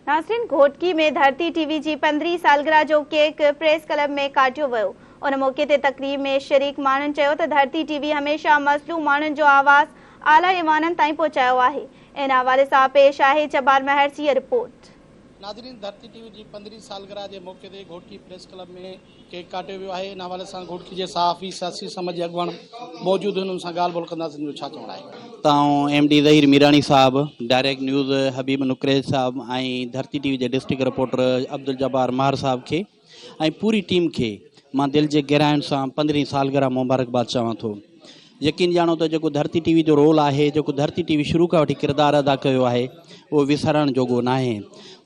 ناظرين گهوٽڪي ۾ ڌرتي ٽي وي جي پندرهين سالگرهه جو ڪيڪ پريس ڪلب ۾ ڪاٽيو ويو. ان موقعي تي تقريب ۾ شريڪ ماڻهن چيو ته ڌرتي ٽي وي هميشه مظلوم ماڻهن جو آواز اعليٰ ايوانن تائين پهچايو آهي. ان حوالي سان پيش آهي جبار مهر جي هيء رپورٽ. ناظرين ڌرتي ٽي وي جي پندرهين سالگرهه جي موقعي تي گهوٽڪي پريس ڪلب ۾ ڪيڪ ڪاٽيو ويو آهي ان حوالي سان گهوٽڪي جي صحافي سياسي سماجي اڳواڻ موجود هن ان سان ڳالهه ٻولهه ڪنداسين جو ڇا چوڻ آهي. ته آئون ايم ڊي ظهير ميراڻي صاحب، ڊائريڪٽ نيوز حبيب نقريز صاحب ۽ ڌرتي ٽي وي جي ڊسٽرڪٽ رپورٽر عبدالجبار مهر صاحب کي ۽ پوري ٽيم کي مان دل جي گهراين سان پندرهين سالگرهه مبارڪباد چوان ٿو. يقين ڄاڻو ته جيڪو ڌرتي ٽي وي جو رول آهي، جيڪو ڌرتي ٽي وي شروع کان وٺي ڪردار ادا ڪيو آهي، اهو وسارڻ جوڳو ناهي.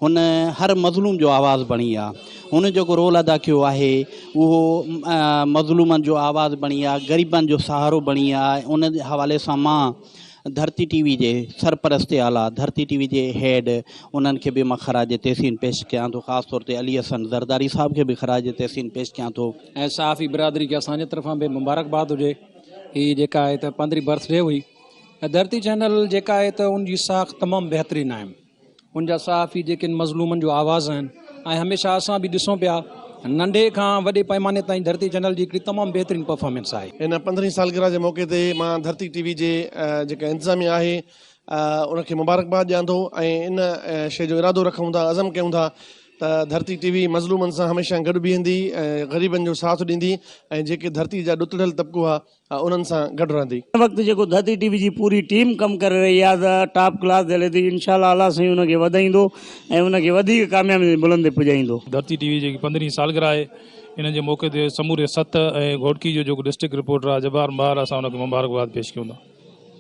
هن هر مظلوم جو آواز بڻي آ. هن جيڪو رول ادا ڪيو آهي، اهو مظلومن جو آواز بڻي آ، غريبن جو سهارو بڻي آ. ان حوالي سان مان ڌرتي ٽي وي جي سرپرست اعليٰ، ڌرتي ٽي وي جي هيڊ انهن کي به مان خراج تحسين پيش ڪيان ٿو. خاص طور تي علي حسن زرداري صاحب کي به خراج تحسين پيش ڪيان ٿو. ۽ صحافي برادري کي اسان جي طرفان به مبارڪباد هجي هي جيڪا آهي ته پندرهين برٿ ڊي هئي ۽ ڌرتي چينل جيڪا آهي ته ان جي ساک تمام بهترين آهي ان جا صحافي جيڪي مظلومن جو آواز آهن ۽ هميشه اسان به ڏسون پيا ننڍي کان وڏي پيماني تائين ڌرتي چينل جي هڪڙي تمام بهترين پرفارمنس آهي. هن پندرهين سالگرهه جي موقعي تي مان ڌرتي ٽي وي جي جيڪا انتظاميه آهي ان کي مبارڪباد ڏيان ٿو ۽ ان شيء جو ارادو رکون ٿا عزم ڪيون ٿا ته ڌرتي ٽي وي مظلومن سان هميشه گڏ بيهندي ۽ غريبن جو ساٿ ڏيندي ۽ جيڪي ڌرتي جا ڏتڙيل طبقو آ انهن سان گڏ رهندي. هن وقت جيڪو ڌرتي ٽي وي جي پوري ٽيم ڪم ڪري رهي آ ته ٽاپ ڪلاس تي هلي ٿي انشاء الله الله سائين ان کي وڌائيندو ۽ ان کي وڌيڪ ڪاميابي تائين بلند تي پڄائيندو. ڌرتي ٽي وي جيڪي پندرهين سالگرهه آهي ان جي موقعي تي سموري ست ۽ گهوٽڪي جو جيڪو ڊسٽرڪٽ رپورٽر آهي جبار مهر اسان ان کي مبارڪباد پيش ڪيون ٿا.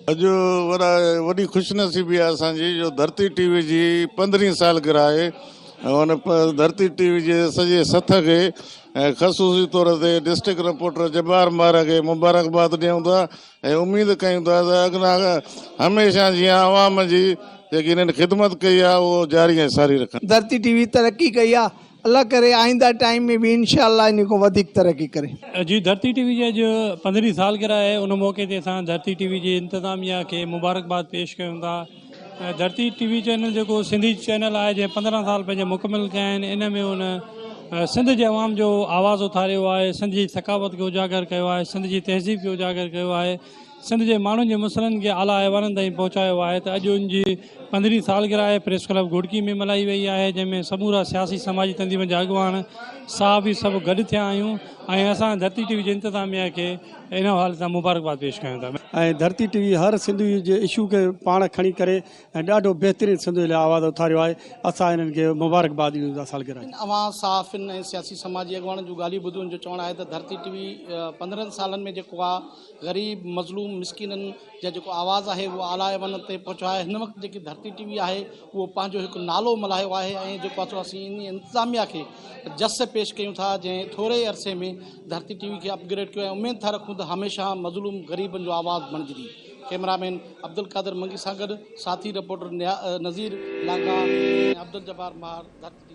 اڄ وڏا وڏي خوش نصيبي آهي اسان جي جو ڌرتي ٽي وي جي پندرهين سالگرهه آهي ۽ ان ڌرتي ٽي وي جي سڄي سٿ کي ۽ خصوصي طور تي ڊسٽرڪٽ رپورٽر جبار مهر کي مبارڪباد ڏيون ٿا ۽ اميد ڪيون ٿا ته اڳنا هميشه جيان عوام جي جيڪي هنن خدمت ڪئي آهي اهو جاري ۽ ساري رکن. ڌرتي ٽي وي ترقي ڪئي آهي الله ڪري آئنده ٽائيم ۾ به انشاء الله انهي کان وڌيڪ ترقي ڪري. جي ڌرتي ٽي وي جي اڄ پندرهين سالگرهه آهي ان موقعي تي اسان ڌرتي ٽي وي جي انتظاميه کي مبارڪباد پيش ڪيون ٿا ۽ ڌرتي ٽي وي چينل جيڪو سنڌي چينل آهي جنهن 15 سال پنهنجا مڪمل ڪيا آهن ان ۾ ان سنڌ جي عوام جو آواز اٿاريو آهي سنڌ جي ثقافت کي اجاگر ڪيو آهي سنڌ جي تهذيب کي اجاگر ڪيو آهي سنڌ جي ماڻهن جي مسئلن کي اعليٰ ايوانن تائين پهچايو آهي ته اڄ ان جي پندرهين سالگرهه آهي پريس ڪلب گهوٽڪي ۾ ملهائي وئي آهي جنهن ۾ سمورا سياسي سماجي تنظيمن جا اڳواڻ صحافي سڀ گڏ ٿيا آهيون ۽ اسان ڌرتي ٽي وي جي انتظاميه کي ان حوالي سان مبارڪباد پيش ڪيون ٿا. ۽ ڌرتي ٽي وي هر سنڌي جي اشو کي پاڻ کڻي ڪري ۽ ڏاڍو بهترين سنڌ لاء آواز اٿاريو آهي اسان انهن کي مبارڪباد ڏيون ٿا سالگرهه جي. اوهان صحافين ۽ سياسي سماجي اڳواڻن جون ڳالهيون ٻڌيون ان جو چوڻ آهي ته ڌرتي ٽي وي 15 سالن ۾ جيڪو آهي غريب مظلوم مسڪينن جا جيڪو آواز آهي اهو اعليٰ ايوانن تائين پهچو آهي هن وقت جيڪي ڌرتي ٽي وي آهي اهو پنهنجو هڪ نالو ملهايو آهي ۽ جيڪو آهي سو اسين انهي انتظاميا کي جس پيش ڪيون ٿا جنهن ٿوري عرصي ۾ ڌرتي ٽي وي کي اپگريڊ ڪيو ۽ اميد ٿا رکون ته هميشه مظلوم غريبن جو آواز بڻجندي ڪئميرا مين عبدالقادر منگي سان گڏ ساٿي رپورٽر نذير لانگاهه ۽ عبدالجبار مهار ڌرتي.